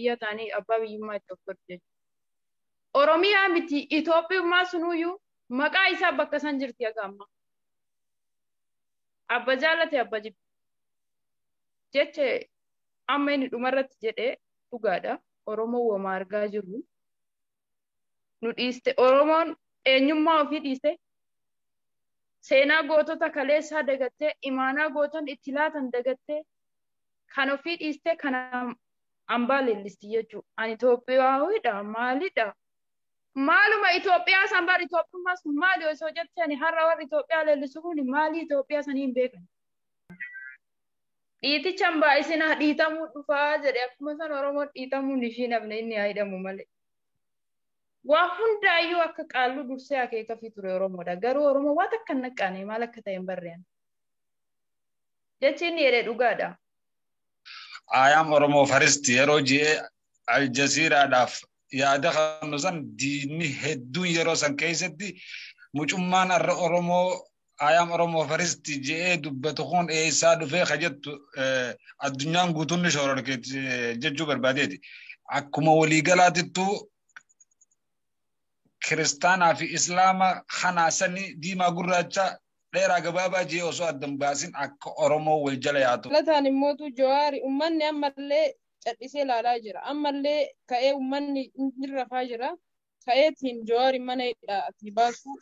biyyaa ta'anii abbaa biyyummaa itti of godhu jechuudha. Oromiyaa miti Itoophiyummaa sunuyyuu maqaa isaa bakka san jirti haga ammaa. Abba jaalate abba jibbe. Jecha amma inni dhumarratti jedhee dhugaadha. Oromoo wama argaa jirru. Nu dhiiste Oromoon eenyummaa ofii dhiiste seenaa gootota kaleessaa dagattee imaanaa gooton itti laatan dagattee kan ofii dhiiste kan hambaa leellisti jechuudha. Ani Itoophiyaawidha maalidha? Maaluma Itoophiyaa san bara Itoophiyummaa sun maali osoo jettee ani har'a warri Itoophiyaa leellisu kun maali Itoophiyaa sanii hin beekan. Dhiitichaan baay'isinaa dhiitamuu dhufaa jedhe akkuma san Oromoon dhiitamuun ishii namni inni haa hidhamu malee. Waa hundaayyuu akka qaalluu dursee akeekafii ture Oromoodha. Garuu Oromoo waan takka hin naqqaane maal akka ta'e hin barreen. Jechi inni jedhe dhugaadha. Ayaan Oromoo Faristi yeroo ji'ee Aljaziiraadhaaf yaada kennu san diinni hedduun yeroo san keessatti mucummaan har'a Oromoo ayaan Oromoo Faristi ji'ee dubbatu kun eessaa dhufee ka jettu addunyaan guutuun ni shororkeetti jechuu barbaadeeti. Akkuma waliigalaatittuu kiristaanaa fi islaama kanaasanii diimaa gurraacha dheeraa gabaabaa ji'ee osoo addan baasin akka Oromoo wal jala yaatu. Lataan immootu Jawaari uummanni ammallee callisee ilaalaa jira. Ammallee ka'ee uummanni ni rafaa jira. Ka'eetiin Jawaari mana hidhaatii baasu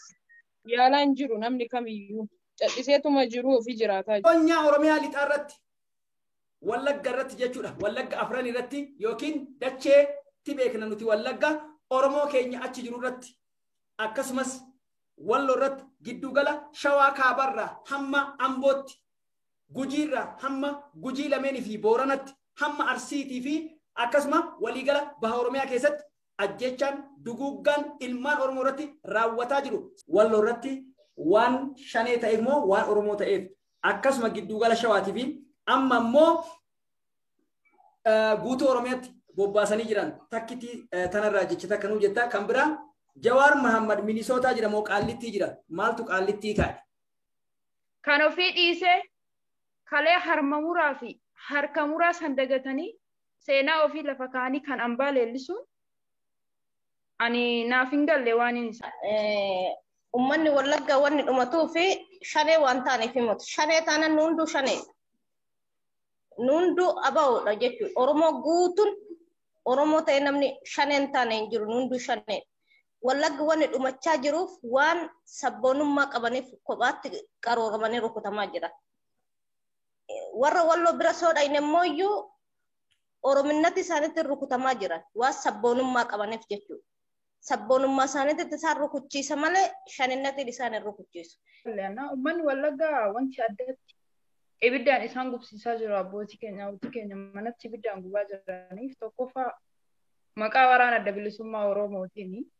yaalaa hin jiru namni kamiyyuu. Calliseetuma jiru ofii jiraataa jira. Qonyaa Oromiyaa lixaa irratti Wallagga irratti jechuudha. Wallagga afran irratti yookiin dacheetti beekna nuti Wallagga Oromoo keenya achi jiru irratti akkasumas Walloo irratti giddugala Shawaa Kaabarraa hamma Ambootti Gujiirraa hamma Gujii lameenii fi Booranatti hamma Arsiitii fi akkasuma waliigala Baha Oromiyaa keessatti ajjechaan duguuggaan ilmaan Oromoo irratti raawwataa jiru. Walloo irratti waan shanee ta'eef moo waan Oromoo ta'eef akkasuma giddugala Shawaatii fi amma immoo guutuu Oromiyaatti bobbaasanii jiran takkitii tanarraa jecha takka nuu jetta kan biraa Jawaar Mahammad Minisootaa jira moo Qaallittii jira? Maaltu Qaallittii kaa'e? Kan ofii dhiisee kalee harma muraa fi harka muraa san dagatanii seenaa ofii lafa kaa'anii kan hambaa leellisuun ani naaf hin galle waan inni isa. Uummanni Wallaggaa wanni dhumatuu fi shanee waan taaneef himatu. Shanee taanaan nu hunduu shanee. Nu hunduu abaa'oodha jechuudha. Oromoo guutuun Oromoo ta'e namni shanee hin taane hin jiru. Nu hunduu shanee. Wallaggi wanni dhumachaa jiruuf waan sabboonummaa qabaniif kophaatti qarooramanii rukutamaa jira. Warra Walloo bira soodha immoo iyyuu Orominnatti isaaniitti rukutamaa jiran waan sabboonummaa qabaniif jechuudha. Sabboonummaa isaaniitti isaan rukuchiisa malee shaninnatti isaan hin rukuchiisu. Uummanni Wallaggaa wanti addatti ibiddaan isaan gubsiisaa jiru abbootii keenya abbootii keenya manatti ibiddaan gubaa jiraniif tokkoffaa maqaa waraana adda bilisummaa Oromootiin.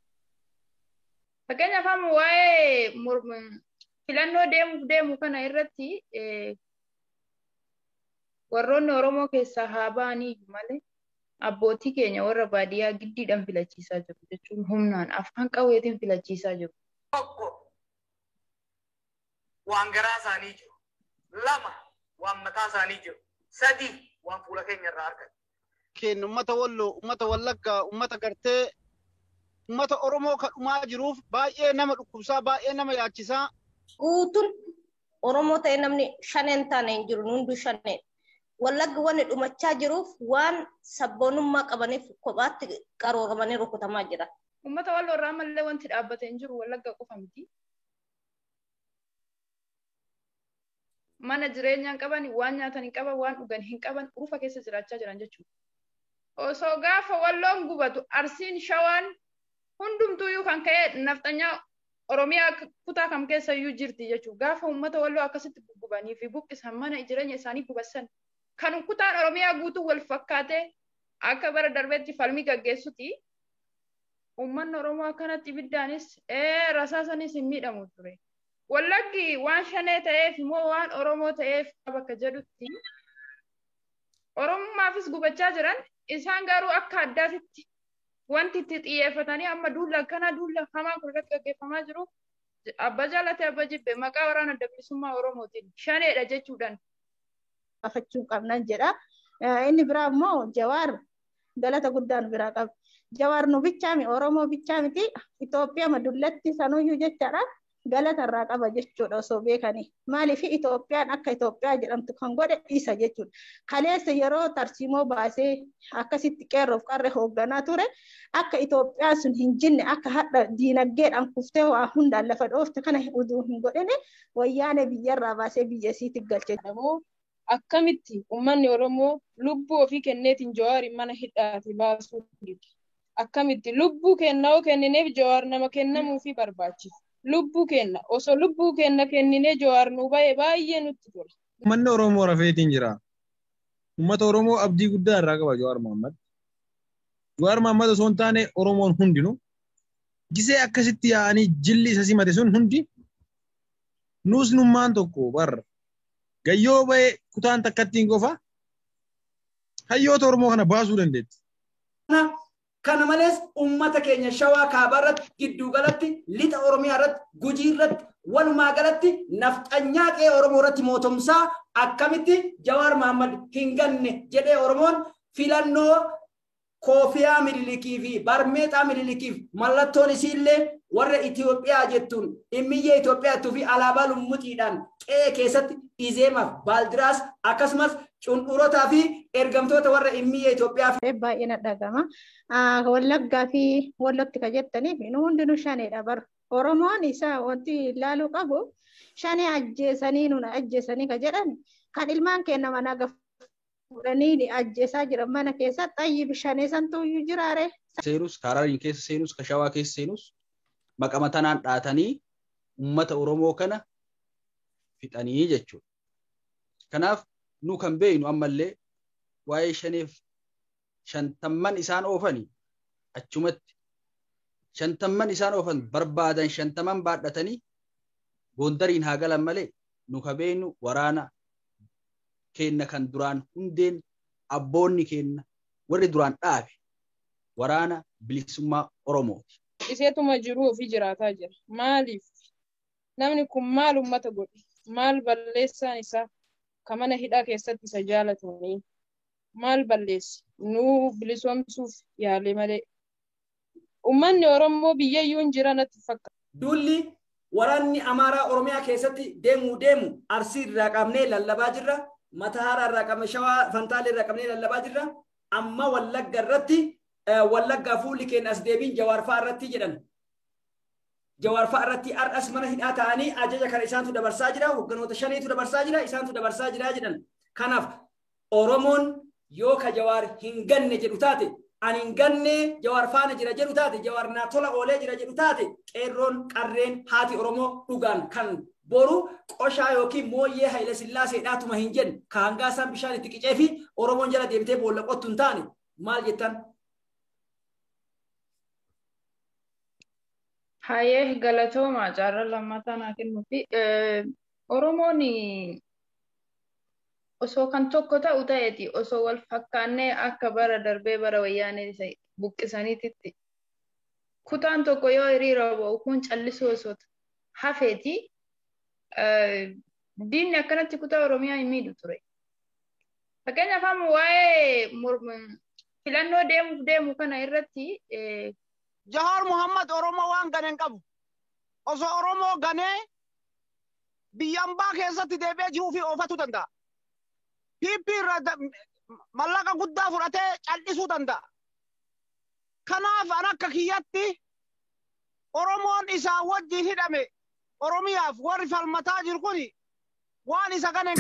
Fakkeenyaaf amma waa'ee filannoo deemuuf deemu kana irratti warroonni Oromoo keessaa haa ba'anii malee abbootii keenya warra baadiyyaa giddiidhaan filachiisaa jiru jechuun humnaan afaan qawweetiin filachiisaa jiru. Tokko waan garaa isaanii jiru. Lama waan mataa isaanii jiru. Sadi waan fuula keenya irraa argatu. Keenya uummata Walloo, uummata Wallaggaa, uummata gartee uummata Oromoo kan dhumaa jiruuf baay'ee nama dhukkubsaa, baay'ee nama yaachisaa. Guutuun Oromoo ta'e namni shanee hin taane hin jiru. Nu hunduu shanee. Wallaggi wanni dhumachaa jiruuf waan sabboonummaa qabaniif kophaatti qarooramanii rukutamaa jira. Uummata Walloo irraa ammallee wanti dhaabbate hin jiru Wallagga qofa miti. Mana jireenyaa hin qaban, waan nyaatan hin qaban, waan dhugan hin qaban, urufa keessa jiraachaa jiran jechuudha. Osoo gaafa Walloon gubatu Arsiin Shawaan hundumtuuyyuu kan ka'e nafxanyaa Oromiyaa kutaa kam keessa iyyuu jirti jechuudha. Gaafa uummata Walloo akkasitti gugubanii fi buqqisan mana jireenya isaanii gubasan kan kutaan Oromiyaa guutuu wal fakkaatee akka bara darbeetti falmii gaggeessuti. Uummanni Oromoo akkanatti ibiddaanis rasaasanis hin miidhamu ture. Wallaggi waan shanee ta'eef immoo waan Oromoo ta'eef bakka jedhutti Oromummaafis gubachaa jiran isaan garuu akka addaatitti wanti itti xiyyeeffatanii amma duula akkana duula hamaa kun irratti gaggeeffamaa jiru abba jaalate abba jibbe maqaa waraana adda bilisummaa Oromootiin shaneedha jechuudhaan. Gaafachuu qabnan jedha. Inni biraa immoo Jawaar Galata guddaa nu biraa qaba. Jawaar nu bichaa Oromoo bichaa miti Itoophiyaa madullatti sanuyyuu jechaadha. Galata irraa qaba jechuudha osoo beekanii. Maaliif Itoophiyaan akka Itoophiyaa jedhamtu kan godhe isa jechuudha. Kaleessa yeroo tarsiimoo baasee akkasitti qeerroof qarree hoogganaa ture akka Itoophiyaan sun hin jinne akka hadha diinagdeedhaan kuftee waa hundaan lafa dhoofte kana utuu hin godhine wayyaane biyyarraa baasee biyya isiitti galche. Akkamitti uummanni Oromoo lubbuu ofii kenneetiin Jawaariin mana hidhaati baasuu dide? Akkamitti lubbuu kenna yoo kennineef Jawaar nama kennamuufii barbaachisa. Lubbuu kenna osoo lubbuu kenna kenninee Jawaar nu bahe baay'ee nutti tola. Uummanni Oromoo rafeetiin jira. Uummata Oromoo abdii guddaa irraa qaba Jawaar Mohammad. Jawaar Mohammad osoo hin taane Oromoon hundinuu gisee akkasitti yaa'anii jilli isa simate sun hundi nuus nummaan tokko barra. Gayyoo bahe kutaan takkattiin qofa hayyoota Oromoo kana baasuu dandeetti. Kana malees uummata keenya Shawaa Kaabaa irratti, gidduu galatti, lixa Oromiyaa irratti, Gujii irratti, walumaa galatti nafxanyaa qe'ee Oromoo irratti mootumsaa akkamitti Jawaar Mohammad hin ganne jedhee Oromoon filannoo koofiyaa Minilikii fi barmeexaa Minilikiif mallattoon isiillee warra Itoophiyaa jettuun dhimmiyyee Itoophiyaa jettuu fi alaabaa lummuxiidhaan qe'ee keessatti Izeemaaf Baaldiraas akkasumas cunqurotaa fi ergamtoota warra dhimmiyyee Itoophiyaa. Baay'ee na dhagama. Wallaggaa fi Wallotti ka jettaniif nu hundinuu shaneedha bara. Oromoon isa wanti ilaaluu qabu shanee ajjeesanii nuna ajjeesanii ka jedhan kan ilmaan keenya mana fuudhanii ajjeesaa jiran mana keessa xayyi bishaanee santu iyyuu jiraare. Seenus Harariin keessa seenus ka Shawaa keessa seenus maqama tanaan dhaatanii uummata Oromoo kana fixanii jechuudha. Kanaaf nu kan beeknu ammallee waa'ee shaneef shantamman isaan oofanii achumatti shantamman isaan oofan barbaadan shantaman baadhatanii Gondariin haa galan malee nu ka beeknu waraana kenna kan duraan hundeen abboonni kenna warri duraan dhaabe waraana bilisummaa Oromooti. Iseetuma jiruu ofii jiraataa jira. Maaliif? Namni kun maal uummata godhe? Maal balleessaan isaa ka mana hidhaa keessatti isa jaalatanii? Maal balleesse? Nuu bilisoomsuuf yaale malee. Uummanni Oromoo biyyayyuu hin jira natti fakkaata. Duulli waraanni Amaaraa Oromiyaa keessatti deemuu deemu Arsii irraa qabnee lallabaa jirra. Matahaara irraa qabnee Shawaa Fantaalee irraa qabnee lallabaa jirra. Amma Wallagga irratti Wallaggaa fuulli keenya as deebiin Jawaar fa'aa irratti jedhan. Jawaar fa'aa irratti har'as mana hidhaa ta'anii ajaja kana isaantu dabarsaa jira. Hogganoota shaniitu dabarsaa jira. Isaantu dabarsaa jira jedhan. Kanaaf Oromoon yoo ka Jawaar hin ganne jedhu taate ani hin ganne Jawaar faana jira jedhu taate Jawaar naa tola oolee jira jedhu taate qeerroon qarreen haati Oromoo dhugaan kan boru qoshaa yookiin mooyyee Haayile Sillaaseedhaatuma hin jenne ka hangaa isaan bishaan itti qicee fi Oromoon jala deemtee boolla qottu hin taane maal jettan? Hayyee galatooma jaarraa lammataa naa kennuufi Oromoon osoo kan tokko ta'u ta'eeti osoo wal fakkaannee akka bara darbee bara wayyaanee buqqisaniititti kutaan tokko yoo hiriira ba'u kun callisuu osoo hafeeti diinni akkanatti kutaa Oromiyaa hin miidhu ture. Fakkeenyaaf amma waa'ee filannoo deemuuf deemu kana irratti Jawaar Mohammad Oromoo waan gane hin qabu. Osoo Oromoo ganee biyya ambaa keessatti deebi'ee jiruu fi oofachuu danda'a. PP irraa mallaqa guddaa fudhatee cal'isuu danda'a. Kanaaf an akka kiyyatti Oromoon isaa wajjin hidhame Oromiyaaf warri falmataa jiru kuni waan isa gane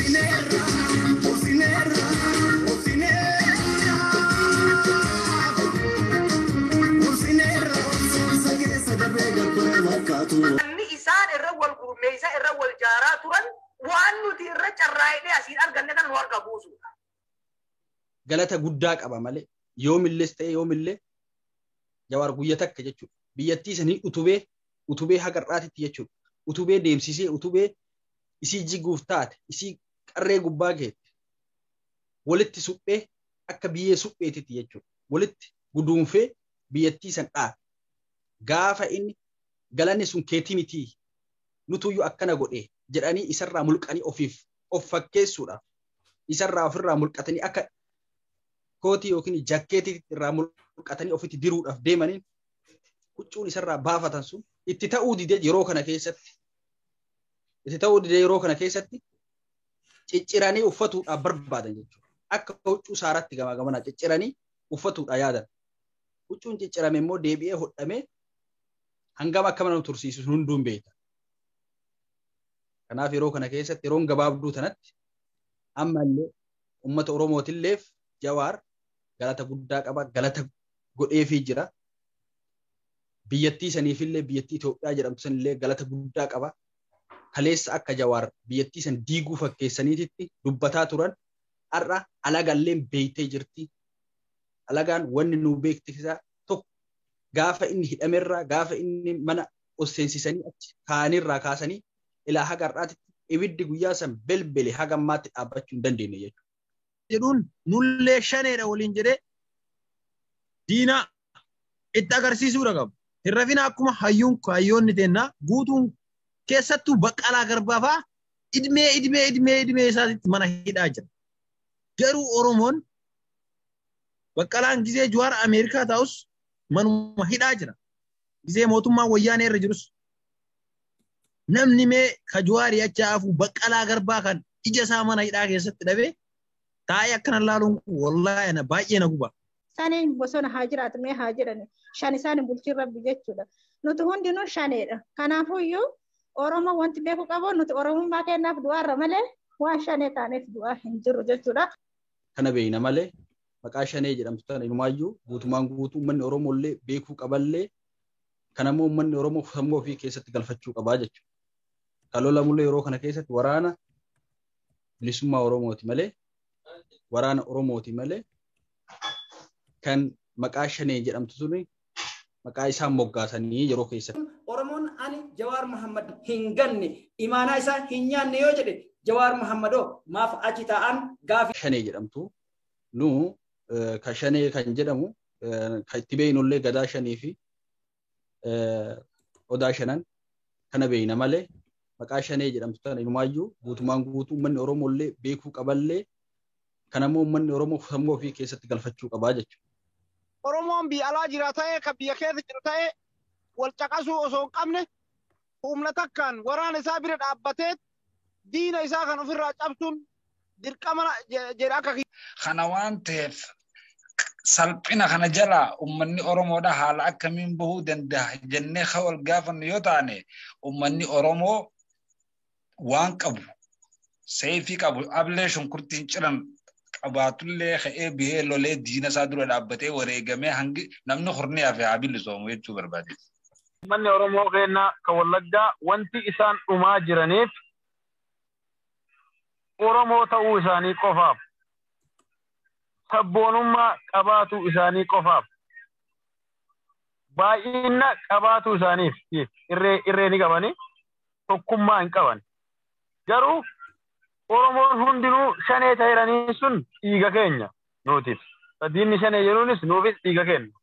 Inni isaan irra wal gurmeessaa irra wal jaaraa turan waan nuti irra carraa'ee asiin arganne kan nu harka buusudha. Galata guddaa qaba malee yoomillee ta'e yoomillee Jawaar guyya takka jechuudha. Biyyattii sanii utubee haga har'aatitti jechuudha. Utubee deemsisee utubee isii jiguuf taate isii qarree gubbaa geette walitti suphee akka biyyee supheetitti jechuudha. Walitti guduunfee biyyattii san dhaabe. Gaafa inni galanni sun keetii mitii nutuyyuu akkana godhe jedhanii isarraa mulqanii ofiif of fakkeessuudhaaf isarraa ofirraa mulqatanii akka Kootii yookiin jakkeetii irraa mulqatanii ofitti diruudhaaf deemaniin huccuun isarraa baafatan sun itti ta'uu didee yeroo kana keessatti itti ta'uu didee yeroo kana keessatti cicciranii uffatuudhaaf barbaadan jechuudha. Akka huccuu saaratti gamaa gamanaa cicciranii uffatuudhaaf yaadan. Huccuun ciccirame immoo deebi'ee hodhamee hangam akka mana tursiisu hunduu hin beekta. Kanaaf yeroo kana keessatti yeroon gabaabduu tanatti ammallee uummata Oromootiilleef Jawaar galata guddaa qaba, galata godheefii jira. Biyyattii saniifillee biyyattii Itoophiyaa jedhamtu sanillee galata guddaa qaba. Kaleessa akka Jawaar biyyattii san diiguu fakkeessaniititti dubbataa turan har'a alagalleen beektee jirti. Alagaan wanni nu beeksisaa tokko gaafa inni hidhamerraa gaafa inni mana ol seensisanii achi kaanirraa kaasanii ilaa haga har'aatitti ibiddi guyyaa san belbele haga ammaatti dhaabbachuu hin dandeenye jechuudha. Jedhuun nullee shaneedha waliin jedhee diina itti agarsiisuudha qabu. Hin rafina akkuma hayyuun hayyoonni teennaa guutuun keessattuu Baqqalaa Garbaa fa'aa idmee idmee idmee idmee isaatitti mana hidhaa jira. Garuu Oromoon Baqqalaan gizee Jawaar Ameerikaa taa'us manuma hidhaa jira. Gizee mootummaan wayyaanee irra jirus. Namni mee ka Jawaarii achi hafu Baqqalaa Garbaa kan ija isaa mana hidhaa keessatti dhabee taa'ee akkana laaluun wallaahi ana baay'ee na guba. Saniin bosona haa jiraatu mee haa jedhani. Shan isaan hin bulchin rabbi jechuudha. Nuti hundinuu shaneedha. Kanaafuyyuu Oromoo wanti beeku qabu nuti Oromummaa keenyaaf du'aarra malee waan shanee taaneef du'aa hin jirru jechuudha. Kana beeyna malee maqaa shanee jedhamtu tana inumaayyuu guutumaan guutuu uummanni Oromoo illee beekuu qaballee kanammoo uummanni Oromoo sammuu ofii keessatti galfachuu qabaa jechuudha. Kan lolamullee yeroo kana keessatti waraana bilisummaa Oromooti malee waraana Oromooti malee kan maqaa shanee jedhamtu suni maqaa isaan moggaasanii yeroo keessatti. Oromoon ani Jawaar Muhammad hin ganne imaanaa isaa hin nyaanne yoo jedhe Jawaar Muhammadoo maaf achi taa'an gaafi. Shanee jedhamtu nu ka shanee kan jedhamu kan itti beeknullee gadaa shanii fi odaa shanan kana beekna malee maqaa shanee jedhamtu tana inumaayyuu guutumaan guutuu uummanni Oromoo illee beekuu qaballee kanammoo uummanni Oromoo sammuu ofii keessatti galfachuu qabaa jechuudha. Oromoon biyya alaa jira ta'ee kan biyya keessa jiru ta'ee wal caqasuu osoo hin qabne humna takkaan waraana isaa bira dhaabbatee diina isaa kan ofirraa cabsuun dirqama jedha akka. Kana waan ta'eef salphina kana jala uummanni Oromoodha haala akkamiin bahuu danda'a jennee wal gaafannu yoo taane uummanni Oromoo waan qabu seefii qabu ablee shunkurtiin ciran qabaatullee ka'ee bihee lolee diina isaa dura dhaabbatee wareegamee hangi namni hurni hafe haa bilisoomu jechuu barbaade. Uummanni Oromoo keenya kan Wallaggaa wanti isaan dhumaa jiraniif Oromoo ta'uu isaanii qofaaf sabboonummaa qabaatu isaanii qofaaf baay'ina qabaatu isaaniif irree ni qabani tokkummaa hin qaban. Garuu Oromoon hundinuu shanee ta'eeranii sun dhiiga keenya nuutiif. Diinni shanee jedhuunis nuufis dhiiga keenya.